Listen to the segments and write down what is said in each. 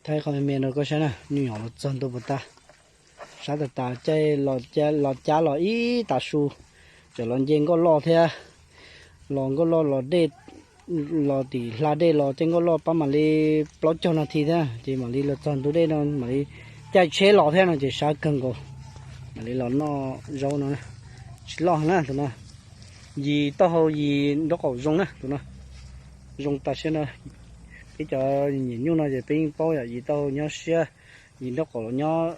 Thaij qhov me me no koj saib na, nyuj nyom los txog ntua puas tag. Sab tas tas caij los cab los ib tas su, tseem los nce nkoj loj thiab. Los nkoj loj los dej, los tim hla dej los caij nkoj loj pab mam li plaub caug nas this thiab ces mam li los txog ntu dej no mam li caij tsheb los thiab no ces sab kawg nkaus. Mam li los noj zaub no, tsis loj na tus no. Yis taub hau yis nraub qaum zoo na tus no, zoo tas siab na. Peb cov nyiam nyuj no ces peb yeej paub yom, yis taub hau nyob siab, yis nraub qaum los nyob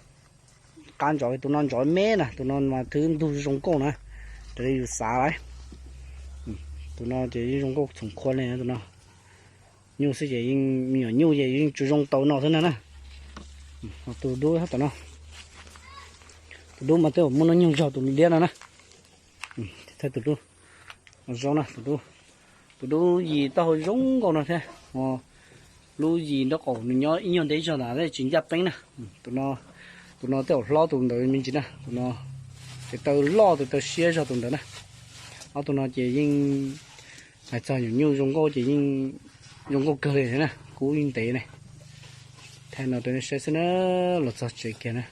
qab ntsov, tus no ntsov me na, tus no mas thwb ntug zoo nkauj na, raws li yus xav lawm. Tus no ces yeej zoo nkauj txhoom qhua li tus no. Nyuj xwb ces yeej me nyuam nyuj ces yeej tsuas zoo tau no xwb na na. Tus dub tom no, tus dub mas twb muaj hnub nyoog zog tus liab no na. Thaij tus dub, zoo na tus dub. Tus dub yis taub hau zoo nkauj no thiab. Lub yis nraub qaum nws nyob ib nyuag ntej zog ntawd tsis ncaj peeb na. Tus no, tus no tej zaum hlob tus ntawd me ntsis na, tus no tes taw loj tes taw siab zog tus ntawd na. Ob tug no ces yeej hais txog nyuam nyuj zoo nkauj ces yeej zoo nkauj kawg li na, kub yeej ntev ne. Thaij no rau nej saib xwb na, los txog tsev kiag na.